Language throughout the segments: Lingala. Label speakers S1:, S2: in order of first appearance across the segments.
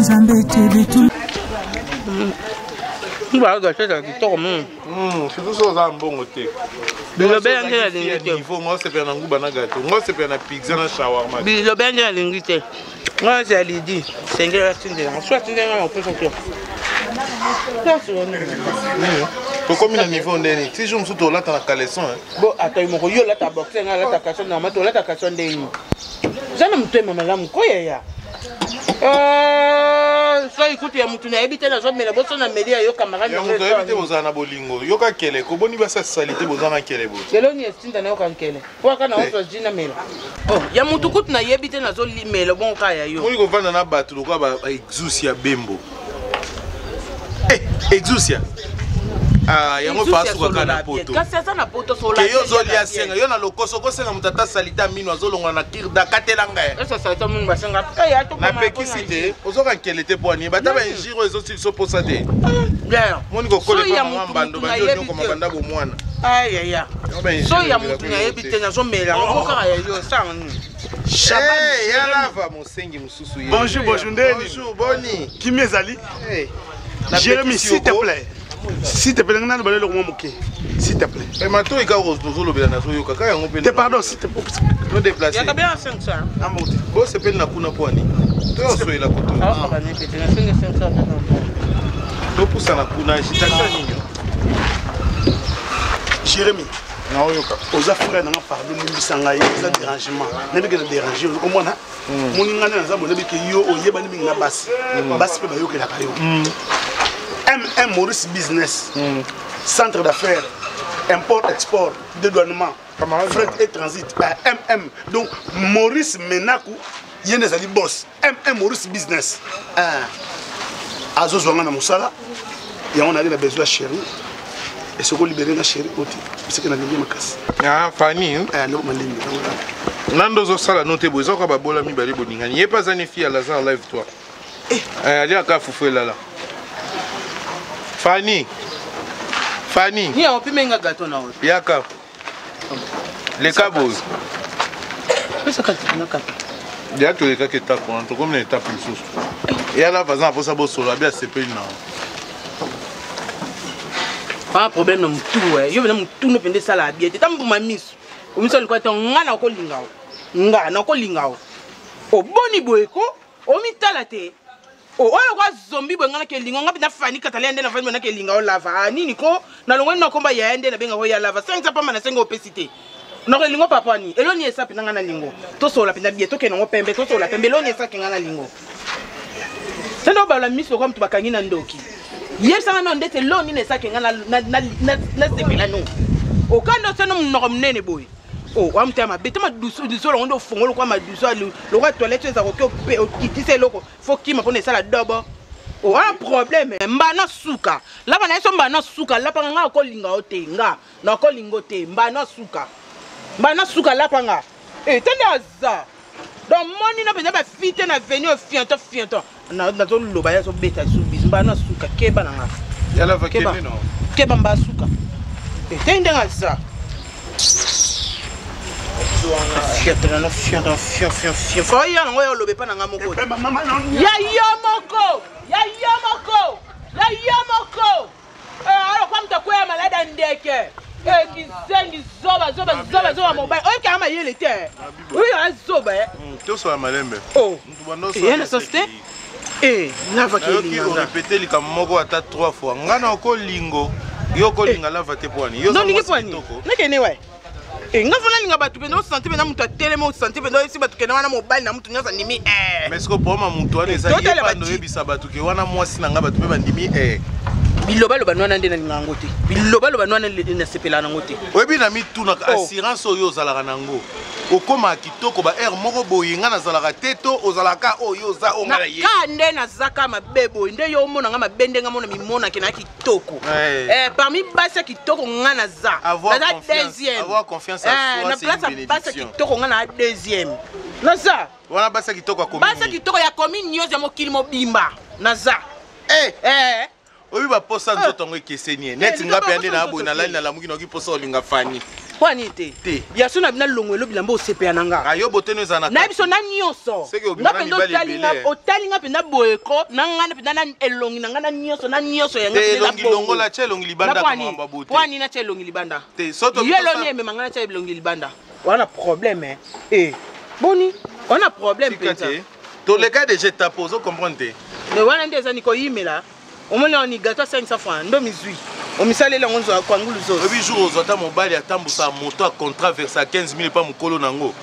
S1: Nzambe te bitu.
S2: Ba gâteau ezala kitoko mm.
S3: Surtout soki oza na mbongo te.
S2: Bilobela nde nalingi te.
S3: Niveau ngo osepela na nguba na gâteau, ngo osepela na pizza na shawarma.
S2: Bilobela nde nalingi te. Nga ya Lidi, sengela atindela nga. Soki atindela nga nakopesa te.
S3: Tokomi na niveau ndeni ti jour mosusu tolata na caleçon.
S2: Bo ata yo moko yo olata boxer nga alata caleçon normal tolata caleçon ndeni. Oza na motema malamu ko yaya. Soki kutu ya mutu nayebi te nazomela boso na meli ya yo camarade.
S3: Ya mutu ayebi te bozala na bolingo. Yoka kele koboni basa salite boza na kele bo.
S2: Lelo ni etinda nayoka nkele. Po aka na ozwa ji namela. Oh, ya mutu kutu nayebi te nazolimela bongo kaka ya yo.
S3: Moni kovanda na bato lokola ba exusia bembo. Eh, exusia. Ah, yango fa asuka kaka na poto.
S2: Kasi aza na poto sola.
S3: Ke yo ozolia senga, yo na lokoso okosenga moto ata salite ya mino azolongola na kirda katela ngai.
S2: Esa salite mino basenga. Eh, ya to
S3: Napekisi te, ozoka nkele te po ani bata ba injure oyo ezosili so posa te.
S2: Bien.
S3: Moni kokola
S2: Soki ya
S3: epa mama
S2: mutu
S3: mbando
S2: mutu
S3: bandi
S2: nayebi
S3: onyokoma
S2: te.
S3: banda bomwana.
S2: Ay ay ay.
S3: Yango ba injure
S2: So ya
S3: elingaka
S2: mutu
S3: eloko
S2: nayebi
S3: te.
S2: te nazomela yango kaka ya yo sanga nini.
S3: Eh, ya lava mosengi mosusu ye.
S4: Bonjour, bonjour, Ndeni.
S3: Bonjour, boni.
S4: Kimi ezali.
S3: Hey.
S4: Jérémy, s'il te plaît. S'il te plaît, nana balelo mwa moke. S'il te plaît.
S3: Eh, matoi kaka ozolobela nazoyoka kaka yango mpe
S4: Te pardon, s'il te plaît.
S3: no déplace
S2: Yaka bien 500.
S4: Ambote.
S3: bosepeli na kuna mpo ani toyosoyela koto
S2: Ah, ba ne pete na 500.
S3: topusana kuna agitation nini
S4: Jérémy,
S3: naoyoka
S4: oza frère nanga pardon limbisa ngai eza dérangement nayebi ke na déranger ozo komona moni ngai nde naza boye nayebi ke yo oyebani mingi na basi basi mpe bayokelaka yo mm Maurice Business centre d'affaires import export dédouanement fret et transit mm donc Maurice Menaku ye nde ezali boss mm Maurice Business azozwa ngai na mosala yango nayaki na besoin ya chéri esoko libere nga chéri oyo te biseke nalingi makasi.
S3: Ah, Fanny.
S4: Eh, ndoko malembe
S3: nando ozosala no te boye eza kaka babola mibale bolingani ye mpe aza ni fille ya Lazare live toi. Eh, aliaka fufu elala. Fanny, Fanny.
S2: Ni yango pime nga gâteau na oyo.
S3: Yaka leka boye.
S2: Pesa kati na kati.
S3: Deya tolekaki etape wana tokomi na etape mosusu. Yala vaza na mposa bosolo abi asepeli na
S2: Ah, problème na mutu eh. Yo bena mutu no pende sala bien te. Tambuma miso. Omiso likola te nga na kolinga o. Nga na kolinga o. Oboni boye ko omitala te. Oyo kwa zombi boye nga nake linga nga mpenza Fani Katale nde nafandi boye nake linga olava ah, nini ko nalongoli na komba yaya nde nabenga ko ya lava 5 pamba na senga opesi te nako elingo papa ni eloni esa mpenza nga na lingo tosolola mpenza bie tokende yango pembe tosolola pembe eloni esaki nga na lingo sende obalola miso lokola moto bakangi na ndoki yebisanga nano ndeti eloni nini esaki nga nasepela no okanda oseno monoko monene boye. Oh, wa mutema mabe te madusu liso longo nde ofongoli lokola madusu lokola toilette oyo ezalaka oki okitisa eloko fo kima mpona esala dobo oa problème mbana suka lapa na ye so mbana suka lapanga nga akolinga yo te nga nakolinga yo te mbana suka mbana suka lapa nga e te nde aza donc moni na mpenza bafi te na veni oyo fianto fianto nazoloba ye azobeta lisusu bizu mbana suka keba na nga
S3: keba
S2: keba mbaa suka te ndenge aza oya nango ya oloba epa na nga moko ya yo moko ya yo moko ya yo moko alokwa moto akweya malade ya ndeke kizengi zoba zoba zoba zoba mobali oyo kaka mayele te oyo azoba
S3: tosola malembe
S2: eya na sosi te lava
S3: orepete likambo moko ata 3 fois nga na okolingo yo okolinga lava te po wani yo
S2: olingi po wani nakende wae nga fo nalinga bato mpenza osante mpenza moto atelemi osante mpenza oyebisi bato kende wana mobali na moto nyonso andimi
S3: mais siko problème moto wana eza ye pando oyebisa bato ke wana mwasi na nga bato mpe bandimi
S2: bilobaloba nwana nde nalinga yango te bilobaloba nwana nasepelaka nango te.
S3: Oyebi na mitunaka assurance oyo ozalaka nango okomaka kitoko ba heure moko boye nga nazalaka te to ozalaka oyo oza oyo nga na ye
S2: ka nde nazaka mabe boye nde yo omona nga mabe nde nga mona mimonake na kitoko parmi basi ya kitoko nga naza naza deuxième
S3: avoir confiance en soi,
S2: na
S3: c'est
S2: place
S3: une
S2: ya basi ya
S3: bénédiction.
S2: kitoko nga na deuxième naza
S3: wana basi ya kitoko akomi
S2: basi ya kitoko ya commune nyonso ya mokili mobimba naza.
S3: Oyebi baposa nzoto yango ekeseni ye neti nga mpe nde na boye nalali nalamuki nakoki mposa olinga Fani.
S2: Mpo nini te?
S3: Te.
S2: Ya so na bina longo elo bilamba osepela na nga.
S3: Ah, yo beauté no ezala na
S2: Na
S3: kati.
S2: biso na nyonso.
S3: Seke obima
S2: Nga
S3: na
S2: mpenza
S3: mibali
S2: otali
S3: ebele,
S2: nga
S3: eh.
S2: otali nga mpenza boye ko na nga mpenza na elongi na nga na nyonso na nyonso ya nga
S3: Te,
S2: mpenza eza
S3: elongi
S2: bongo.
S3: longola, tia elongi libanda
S2: Na
S3: koma
S2: pwani?
S3: mambo ya beauté.
S2: Pwani na tia elongi libanda.
S3: Te, so to-
S2: Ye
S3: to-
S2: elongi emema nga na tia elongi libanda. Wana problème eh. Eh. Boni? Wana problème
S3: Tika
S2: mpenza.
S3: te. Toleka déjà étape, ozo comprendre te.
S2: Mais wana nde eza nikoyimela. Omoni awa ni gâteau 500 francs ndo mizwi. Omisaleli yango nzwa kwangulu zosi.
S3: Oyebi jour ozwa ata mobali atambusaka moto a contraverse ya 15 000 epa mokolo nango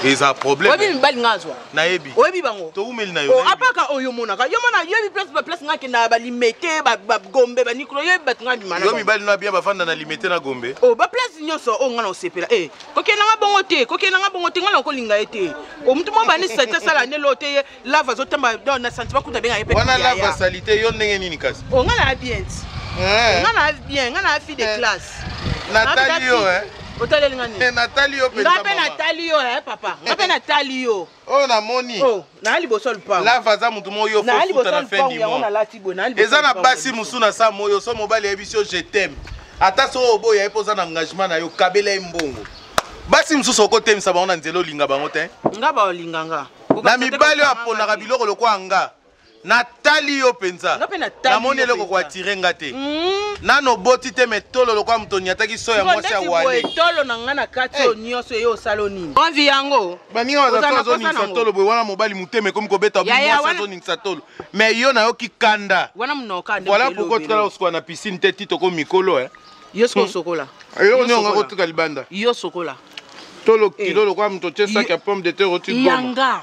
S3: eza problème.
S2: Oyebi mibali nga azwa.
S3: Nayebi.
S2: Oyebi bango.
S3: Toumeli na yo.
S2: Oh,
S3: nayebi.
S2: apaka oyo omonaka yo mona yoyebi place ba place nga akendaka balimete bagombe banikolo yoyebi bato nga bima na
S3: Yo
S2: bango.
S3: mibali no bien bafanda na limete na Gombe.
S2: Oh, ba place nyonso oyo nga na osepela e kokende nga bongo te kokende nga bongo te nga na okolinga ye te o mutu mwa bani salite asala nde loo te ye lave azotamba donc na sentiment kuta abenga ye mpe
S3: Wana
S2: yaya.
S3: lava salite yo ndenge nini kasi?
S2: Oh, nga na bien ti
S3: Eh.
S2: nga na bien nga na fille de classe
S3: Natali yo eh.
S2: otaleli nga nini
S3: Eh, natali yo mpenza
S2: nga mpe
S3: mama.
S2: natali yo eh papa nga mpe natali yo
S3: Oyo namoni.
S2: oh naa liboso ya lupango
S3: Lava aza motu moko yo
S2: naa
S3: fofuta
S2: liboso ya
S3: na fin
S2: lupango
S3: du
S2: yango
S3: mois.
S2: nalati boye naa liboso
S3: Eza
S2: ya
S3: na
S2: lupango
S3: basi
S2: ya biso.
S3: mosusu na sa moyo so mobali ayebisi yo je t'aime. Ata so oboya ye mpo oza na engagement na yo kabela ye mbongo. Basi mosusu okotemisa bango na nzela olinga bango te.
S2: Nga baolinga nga
S3: Na mibali oyo aponaka biloko lokola nga. Natali yo mpenza.
S2: Nga mpe natali
S3: Namoni
S2: yo
S3: eloko
S2: mpenza.
S3: koatire nga te. Nano oboti te me tolo lokola moto onyataki so ya mwasi ya
S2: ndeti boye
S3: wale.
S2: tolo na nga na kati oyo nyonso eye osala nini envi yango
S3: Baninga
S2: Oza
S3: baza
S2: na
S3: to
S2: posa
S3: azoningisa
S2: nango.
S3: tolo boye wana mobali motema ekomi kobeta
S2: Ya, ya,
S3: mwasi
S2: wana-
S3: azoningisa tolo. Mais yo nayoki kanda.
S2: wana monoka nde
S3: Voilà
S2: moto
S3: pourquoi
S2: elobelo.
S3: tikala kosukola na piscine te ti toko mikolo eh.
S2: Yo soki osokola
S3: Eloko
S2: Yo
S3: nionga
S2: sokola.
S3: kotika libanda.
S2: Yo sokola
S3: Tolo
S2: Eh.
S3: kilo lokola moto otie saki ya pomme de terre oti goma.
S2: Yanga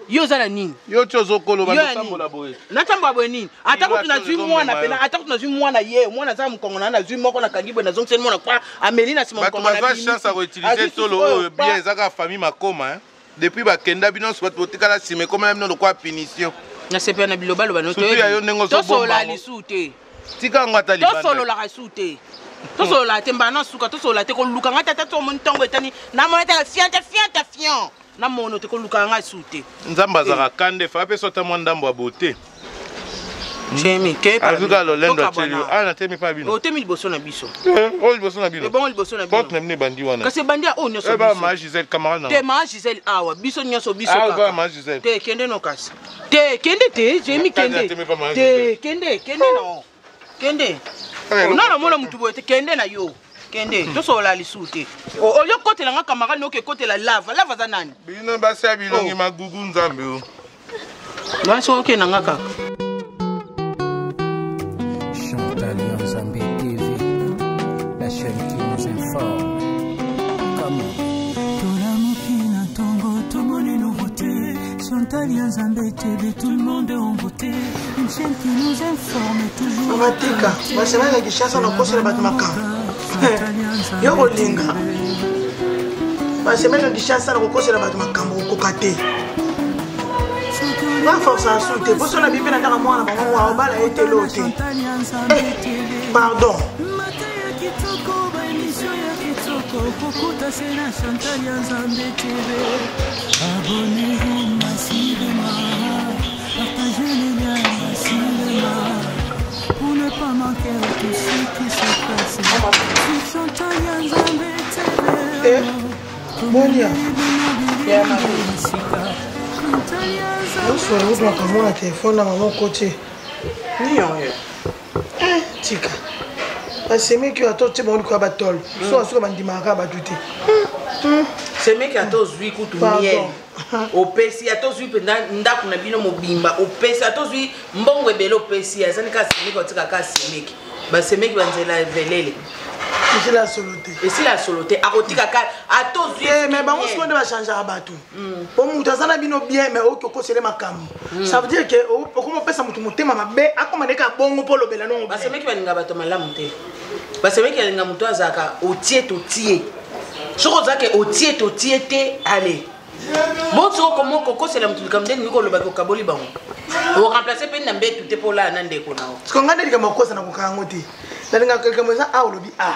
S2: yo oza na nini?
S3: Yo ti ozokoloba
S2: Yo ya
S3: notambola
S2: nini?
S3: boye.
S2: Natambola boye nini? Ata
S3: Kilo
S2: kutu nazwi
S3: atozo
S2: mwana
S3: mema
S2: pena,
S3: yo.
S2: ata kutu nazwi mwana ye, mwana aza mokongo na nazwi moko nakangi boye nazongiseli mwana kwa ameli na nsima
S3: Bato
S2: mokongo na
S3: bazwa
S2: bimisi.
S3: chance ya koutilize
S2: Azwi
S3: tolo
S2: susu
S3: oyo
S2: pa.
S3: bien eza kaka famille makoma hein. Depuis bakenda bino nyonso bato botikala nsima ekomela bino lokola punition.
S2: Nasepela na bilobaloba no
S3: Surtout ya yo ndenge ozobomba
S2: tosolola
S3: yango.
S2: lisusu te.
S3: Tika yango ata libanda.
S2: Tosololaka lisusu te. Tosolola te mbala na suka tosolola te koluka nga tata to omoni ntongo etani namona te fian te fian te fian namono te koluka nga lisusu te.
S3: Nzambe azalaka kande fa apesa ata mwa ndambo ya beauté.
S2: Jemi ke
S3: Azuka lolendo atieli yo. Ah, natemi pa bino.
S2: Otemi liboso na biso.
S3: Eh, oyo liboso na bino.
S2: Ebongo liboso na
S3: Porte
S2: bino.
S3: na bino ebandi wana.
S2: Kasi ebandi ya oyo nyonso
S3: Eh, ba
S2: biso.
S3: ma Gisèle camarade na
S2: Te
S3: nga.
S2: ma Gisèle awa biso nyonso biso
S3: Ah,
S2: kaka.
S3: ba ma Gisèle.
S2: Te kende no kasi. Te kende te Jemi
S3: Kende
S2: kende.
S3: atemi pa ma
S2: Te
S3: Gisèle.
S2: kende kende no. Kende.
S3: Eh,
S2: Oh, na mona mutu boye te kende na yo. Kende tosolola lisusu te. Oh, oyo kotela nga camarade noke kotela lava. Lava za nani?
S3: Bino basi ya bilongi
S2: Oh.
S3: magugu nzambe o.
S2: Nga so okenda nga kaka.
S1: Chantal Nzambe TV, la chaîne qui nous informe. Comment?
S5: Tolamuki na ntongo tomoni nouveauté. Chantal Nzambe TV, tout le monde est en beauté. Une chaîne qui nous informe toujours.
S6: Matika, basema ya Kinshasa na kosela bato makambo. Yo kolinga. Basema ya Kinshasa na kokosela bato makambo kokoka te. Nga force ya su te, poso na bipe na ndaka mwana bango wa obala ye te lo te. Eh, pardon.
S5: Mateya kitoko, ba émission ya kitoko, kokuta se na Chantal Nzambe TV. Abonnez-vous massivement, partagez les liens massivement, pour ne pas manquer tout ce qui se passe sur Chantal Nzambe TV.
S6: Eh, bonia. Nyonso oyo nakamona telefone na mama okoti.
S2: Ni yango.
S6: Eh, tika. Basemeki oyo ata otie bango likolo ya batole. So asuka bandimaka bato te.
S2: Semeki ata ozwi kutu
S6: Pardon.
S2: miel. Opesi ata ozwi mpenza ndako na bino mobimba, opesi ata ozwi mbongo ebele opesi, azali kaka semeki otika kaka semeki. Basemeki banzela velele.
S6: Esila solo te.
S2: Esila solo te, akotika kaka ata ozwi
S6: Eh, mais bango
S2: miel.
S6: sikoyo nde bachangeaka bato. Po moto aza na bino bien, mais okoki okosele makambo. Ça veut dire que okoma opesa moto motema mabe, akoma ndeke abongo mpo olobela nongo bien.
S2: Basemeki balinga bato malamu te. Basemeki balinga moto azalaka otie totie. Soki ozalaka otie totie te, ale. Bon, soki okoma kokosela moto likambo nde nini kolobaki okaboli bango. Oremplace mpe na mbetu te mpo olala na ndeko na yo.
S6: Parce que nga nde likambo akosa na kokanga yango te. Nalingaka likambo eza a olobi a.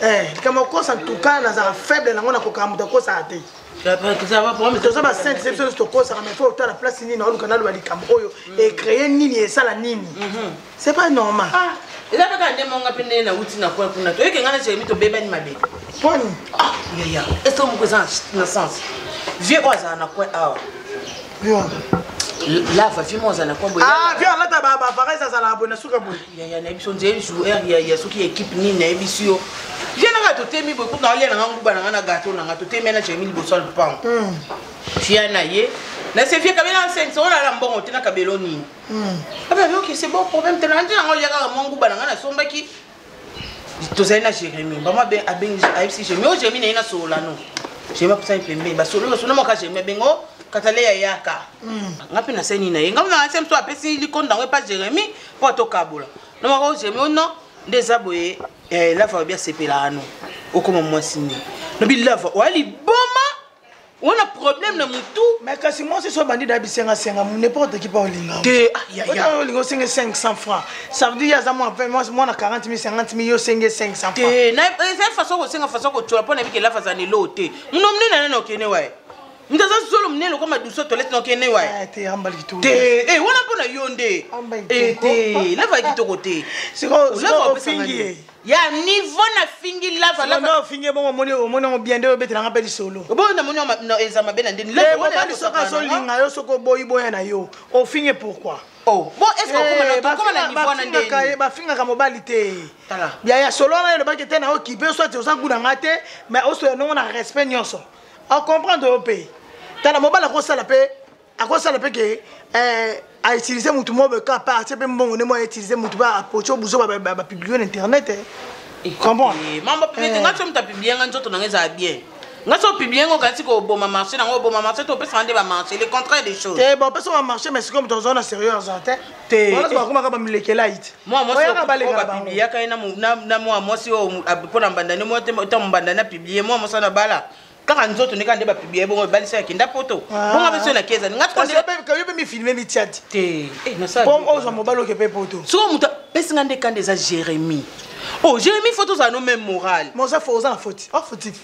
S6: Eh, likambo akosa en tout cas nazalaka faible nango na kokanga moto akosaka te. Toza ba sainte, c'est biso nyonso tokosaka, mais faut otala place nini naoluka naloba likambo oyo ecréer nini esala nini. C'est pas normal.
S2: Ah, eza mpe kaka nde monga mpe ndenge nauti na coin kuna toyoki nga na Jérémie tobebani mabe.
S6: Poni.
S2: Ah, yaya, est-ce que moko eza na sens? Vieux oyo azala na coin awa. Lava, vieux moko azala na coin boye.
S6: Ah, vieux alata ba ba varese azala boye na suka boye.
S2: Yaya, nayebi so nzeye joueur ya ya soki équipe nini nayebi si yo. Vieux nanga totemi boye kutu naolia nanga nguba nanga na gâteau nanga totemi na Jérémy liboso ya lopango. Vieux na ye. Na se vieux kabela 500 olala mbongo te na kabelo nini. Abe ok, c'est bon problème te na nde nango olia kaka mwa nguba nanga nasombaki. Tozali na Jérémie, bango abengi, ayebisi Jérémie, oyo Jérémie na ye nasolola no. Jérémie apusani pembeni, basolo basolo moka Jérémie abengi o katale ya yaka. Nga mpe nasali nini na ye, nga mpe nase mosu apesi likonda yango epa Jérémie mpo atokabola. Na moko o Jérémie o non, nde eza boye, lava obi asepelaka no, okoma mwasi nini. Lobi lava, oya liboma, wana problème na mutu.
S6: Mais kasi mwasi so bandi da bisenga senga n'importe qui pa olinga.
S2: Te, ah, ya, ya.
S6: Olinga osenge 500 francs. Ça veut dire aza mwa 20 mwa mwa na 40 000 50 000 yo senge 500 francs.
S2: Te, na eza façon kosenga façon kotiola mpo na yebi ke lava aza na eloko te. Muno monene na nani okende waye? Mutu aza zolo monene lokola madusu ya toilette na okende waye?
S6: Eh, te, amba kitoko.
S2: Te, eh, wana mpo na yo nde.
S6: Amba
S2: Eh,
S6: kitoko.
S2: te, lava ya kitoko te.
S6: Sikoyo,
S2: Lava
S6: sikoyo
S2: opesanga
S6: ofingi
S2: nini?
S6: ye.
S2: Ya niveau na fingi lava, lava.
S6: Non, fingi ye bongo, omoni, omoni yango bien nde obetelanga mpe lisolo.
S2: Bongo namoni yango no, eza mabe na ndeni.
S6: Eh,
S2: Lava, wana
S6: mobali
S2: ya
S6: soki
S2: kosakana na
S6: azolinga
S2: nga.
S6: yo, soki oboyi boya na yo, ofingi ye pourquoi?
S2: Oh, bon, est-ce que okoma na
S6: Eh,
S2: tokoma na niveau wana ndeni?
S6: bafingaka mobali te.
S2: Tala.
S6: Ya, ya solo wana elobaki te na okipe, soit oza goût na nga te, mais osoya ndongo na respect nyonso. A comprendre yo mpe. Tala, mobali akosala mpe, akosala mpe ke, eh, a utiliser mutu moko boye kaka pa atie mpe mbongo nde moko a utiliser mutu mpe apotie obuzo ba publier na internet, eh.
S2: Eh,
S6: Comprends?
S2: eh, mambo publier te,
S6: Eh.
S2: nga so mutu a publier nga nzoto na nga ezala bien. Nga so publier ngo kanisi ko boma marché nango, boma marché to opesa nde ba marché, le contraire des choses.
S6: Te, bon, opesa ba marché, mais sikoyo moto azala na sérieux azala te.
S2: Te.
S6: Wana so bakomaka ba milekela ite.
S2: Mwa mwasi
S6: Oyaka
S2: oyo
S6: baleka
S2: ba
S6: bango.
S2: publiaka ye na mu-, na, na mwa mwasi oyo mu-, ab-, mpo na mbandani, mwa te, ta mbandani a publier, mwa mwasi wana bala. Kaka nzoto ndeka nde ba publier bongo ebalisa ya kenda poto.
S6: Ah.
S2: Bongo abeso na keza. Nga
S6: Kasi
S2: tkonde
S6: yo pe mi filmer mi tiati.
S2: Te. Eh, na sa.
S6: Pom ozwa mobali oke pe poto.
S2: Soko muta pesi nga nde kande eza Jérémie. Oh, Jérémie faut toza no même moral.
S6: Mais oza fo, oza na faute. Oh, fautif.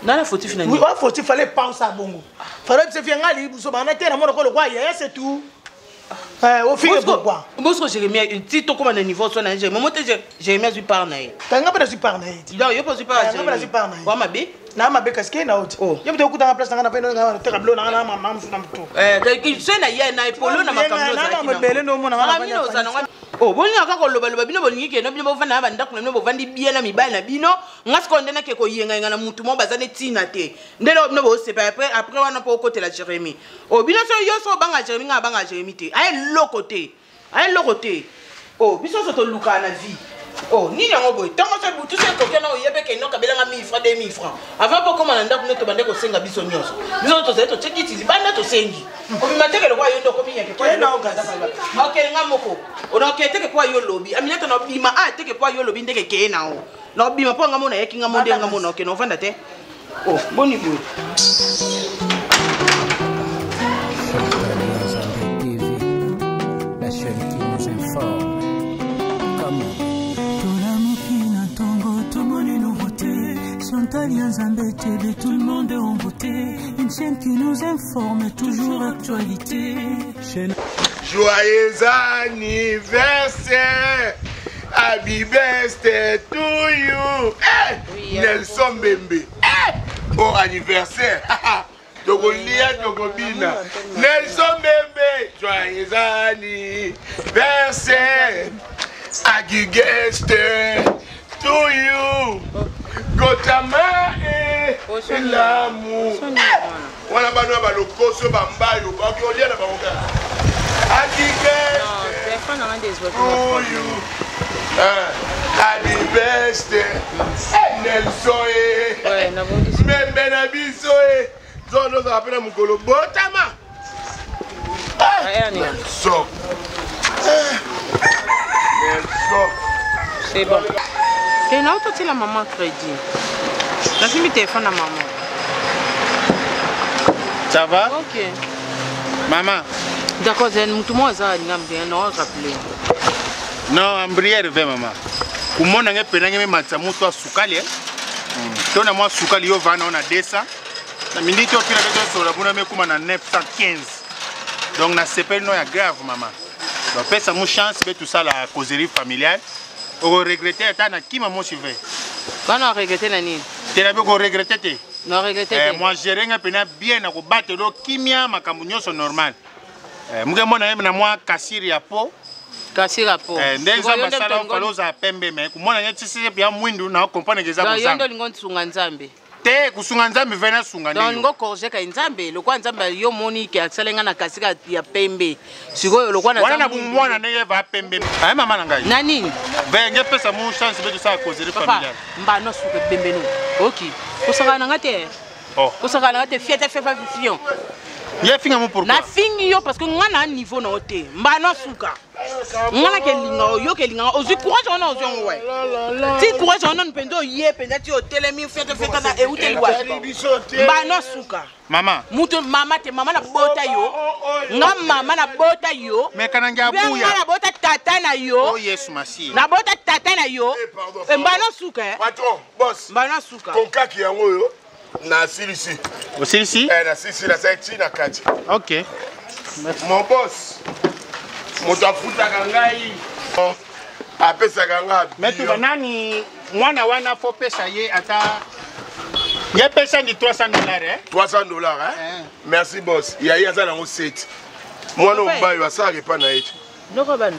S2: Na na fautif na
S6: Oui,
S2: nini?
S6: oh, fautif, fallait penser à bongo. Fallait se faire ngali buso bana te na mona ko lokwa ya, c'est tout. Eh, au fil
S2: Bosco,
S6: pourquoi?
S2: Bosco Jérémie, ti to koma na niveau so na Jérémie. Moi te Jérémie azui part na ye.
S6: Tanga pa na zui part na ye.
S2: Donc yo pa zui part
S6: Eh, nga pa na zui part na ye.
S2: Wa mabe?
S6: Na mabe kasi ke na oti.
S2: Oh.
S6: Yo mte okuta na place na nga na pe na nga teka blo na nga na mama mfu na mtu.
S2: Eh, ke ki se na ye na polo na makambo
S6: Na
S2: za
S6: na
S2: ki na.
S6: mabele no mona nga na
S2: Mama, bino oza na nga. Oh, boni na kaka koloba loba bino bolingi ke no bino bovanda na ba ndako na bino bovandi bien na mibali na bino. Nga sikoyo nde nake koyenga yenga na mutu moko baza nde tina te. Nde lelo bino bosepa après, après wana po okotela Jérémie. Oh, bino so yo so banga Jérémie, nga banga Jérémie te. Aye loko te. Aye loko te. Oh, biso so toluka na vie. Oh, nini yango boye? Tango so butu so ekoki na oyebe ke no kabelanga 1000 francs, 2000 francs. Avant po koma na ndako nde tobande kosenga biso nyonso. Biso tozali totie kiti libanda tosengi. Obima teke lokwa yo nde okomi yake po
S6: Ke na okasi.
S2: Ok, nga moko. Ona oke teke po yo lobi. Aminata na obima, ah, teke po yo lobi ndeke ke na o. Na obima po nga mona yeki nga monde nga mona oke na ovanda te. Oh, boni boye.
S1: TV, la chaîne qui nous informe. Comment?
S5: Tolamuki na ntongo, tomoni nouveauté. Chantal ya Nzambe TV, tout le monde est en beauté. Une chaîne qui nous informe, toujours actualité.
S3: Chaîne. Joyeux anniversaire, happy birthday to you. Hey,
S2: Oui,
S3: Nelson Mbembe. Hey, bon anniversaire. Tokolia, tokobina. Nelson Mbembe, joyeux anniversaire, happy birthday to you. Gotama et l'amour. Wana bana ba lokoso ba mbayo, ba kolia na bango kaka. Happy birthday to you. Happy birthday, Nelson eh. Mbembe na biso eh. Zono za pena mukolo botama. Nelson. Nelson.
S2: C'est bon. Et là, tu la maman crédit. Nasimbi téléphone à maman.
S7: Ça va?
S2: Ok.
S7: Maman.
S2: D'accord, Zen, mutu mo aza alinga bien, non, rappeler.
S7: Non, ambrière ve maman. Kumona nge pena nge matsa mutu asukali, eh? Tona mwa sukali yo vana ona 200. Na mindi to pila beto sola buna me kuma na 915. Donc na sepel no ya grave maman. Donc pesa mu chance be tout ça la causerie familiale. O regretter ata na kima mo suivre.
S2: Bana regrette na nini?
S7: Te na biko regrette te.
S2: Na regrette
S7: Eh,
S2: te.
S7: moi gérer nga pena bien na kobatela kimia makambo nyonso normal. Eh, muke mona ye na mwa kasiri ya po.
S2: Kasira po.
S7: Eh, nde
S2: Sikoyo
S7: nzambe
S2: yo nde
S7: asala
S2: moto
S7: ofala ozala pembe me komona ye tisi ya mwindu na comprendre ke eza
S2: Donc yo nde
S7: kozanga.
S2: olingo nsunga Nzambe.
S7: Te kusunga Nzambe ve nasunga
S2: Donc
S7: nde yo.
S2: olingo corriger kai Nzambe lokwa Nzambe yo moni ke asala nga na kasika ya pembe. Sikoyo lokwa na
S7: Wana na bumwana ndenge va pembe. Aye mama na ngai.
S2: Na nini?
S7: Ve nge pesa mu chance be tosala causerie
S2: Papa,
S7: familiale.
S2: mbano suka bembe no. Ok. Kosaka na nga te.
S7: Oh.
S2: Kosaka na nga te fiete fiete fion.
S7: Ye finga mu pourquoi?
S2: Na fingi yo parce que nga na niveau na yo te. Mbano suka. Nga na kelinga oyo kelinga ozwi courage wana ozwi yango we. Ti courage wana mpenza oye mpenza ti otelemi fiete fiete na euteli wapi. Mbano suka.
S7: Mama.
S2: Mutu mama te mama na bota yo. Nga mama na bota yo.
S7: Me kana nge
S2: Mpe
S7: abuya.
S2: nga na bota tata na yo.
S7: Oh Yesu Masihi.
S2: Na bota tata na yo.
S8: Eh, pardon.
S2: Eh, Mbano suka. eh.
S8: Patron, boss.
S2: Mbano suka.
S8: Konkaki yango oyo nasilisi.
S7: Osilisi?
S8: Eh, nasilisi nasali ti na kati.
S7: Ok.
S8: Mon boss, moto afutaka ngai apesaka nga
S7: Me tuba nani mwana wana fo pesa ye ata ye pesa ndi 300 dollars eh?
S8: 300 dollars hein? Merci boss. Yaye aza nango 7. Mwana obayo asalaka epa na ye te.
S2: Noko bano.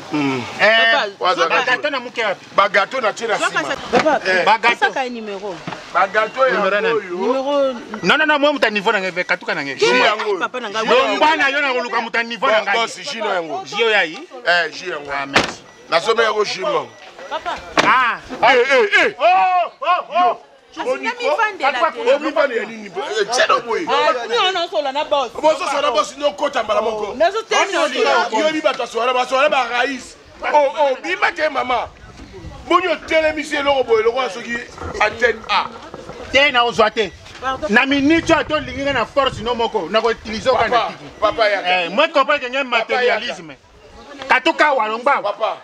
S7: Eh,
S8: Waza
S7: bagato na muke wapi?
S8: Bagato na tie na nsima.
S2: Papa,
S8: Eh.
S7: Bagato.
S2: pesaka ye numéro.
S8: Bagato
S7: Numéro nani?
S8: yango oyo.
S2: Numéro
S7: Non non non moi muta niveau na ngai ve katuka na ngai.
S8: Jus yango oyo.
S2: papa na ngai.
S7: Longwa yo na koluka muta niveau na ngai.
S8: Boss, jus na yango.
S7: Jio yayi.
S8: Eh, jus yango.
S7: Ah merci.
S8: Nasombi yango jus moko.
S2: Papa.
S7: Ah.
S8: Eh, eh, eh.
S7: Oh oh oh.
S2: Asinamivandela te.
S8: Omibali ya nini? Eh, tieno boye.
S2: Ah, nazosola na boss.
S8: Bozosola boss nokota mbala moko.
S2: Nazotelemi.
S8: Yoyebi bato asola basola barais. Oh, oh, bima te mama. Boni otelemisi eloko boye lokola soki antenne A.
S7: Te na ozwa te. Na minute oyo tolingi nga na force no moko na koutiliser oka na
S8: Papa,
S7: tiki.
S8: papa yaka.
S7: Eh, moi comprendre que ngai matérialisme. Katuka wa longwa.
S8: Papa,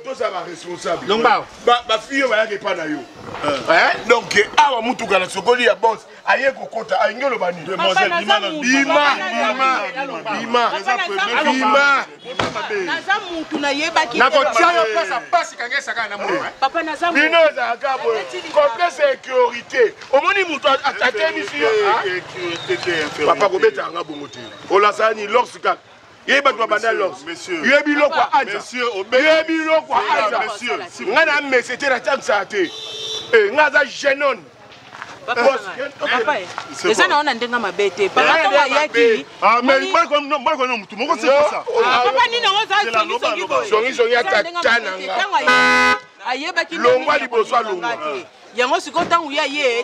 S8: tozala responsable.
S7: Longwa.
S8: Bafille oyo bayaka epa na yo. Hein? Donc awa mutuka na sokoli ya boss aye kokota alingi oloba nini?
S2: Papa, naza mutu.
S8: Bima,
S2: Papa, naza
S8: bima,
S2: mutu.
S8: bima,
S2: Papa, naza mutu.
S8: bima.
S2: Naza mutu nayebaki te.
S7: Nakotia yo place ya pasi kange esaka na moko. eh.
S2: Papa naza mutu.
S8: Bino ezalaka boye complexe ya sécurité omoni moto atelemisi yo. Papa kobetaka nga bongo te olasala ni lors kaka yebi bato babanda lors yebi biloko ya aja yebi biloko ya aja nga na mese te natiamisaka te Eh, nga aza jeune homme.
S2: Papa
S8: Boss,
S2: na ngai. Papa, eh, eza na yo na ndenge mabe te. Papa ntango ayaki.
S4: Ah, mais mbaleko no mutu moko c'est pas ça.
S2: Ah, Papa nini yango oza songisongi boye.
S8: Songisongi ya
S2: Eza na ndenge
S8: tata
S2: mabe
S8: na
S2: te.
S8: nga.
S2: Ntango ayebaki ndenge
S8: Longwa
S2: nini
S8: liboso
S2: akolinga
S8: alongwa.
S2: nga te. Yango sikoyo ntango ya ye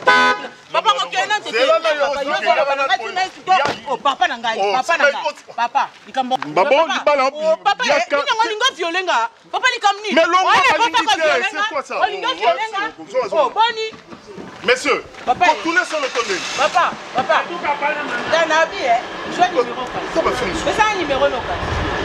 S2: papa kokende nanu te te.
S4: Zela na yo,
S2: Papa, yo
S4: ozokende
S2: ozoloba na
S4: na
S2: ngai tina sikoyo. Oh, papa na ngai
S4: Oh,
S2: papa na ngai papa likambo
S4: Babo,
S2: Papa,
S4: libala,
S2: oh, papa eh,
S4: yaka-
S2: nini yango olingi oviole nga papa likambo nini
S4: Mais longwa,
S2: Oye,
S4: balingi
S2: papa
S4: te,
S2: koviole
S4: c'est
S2: nga?
S4: quoi ça?
S2: Olingi oviole nga
S4: Zoa, zoa.
S2: Oh, boni
S4: Messieurs,
S2: Papa,
S4: retournez sur le tonneau.
S2: papa papa tanabi eh zwa numéro kasi
S4: Ça va faire
S2: pesa numéro no kasi.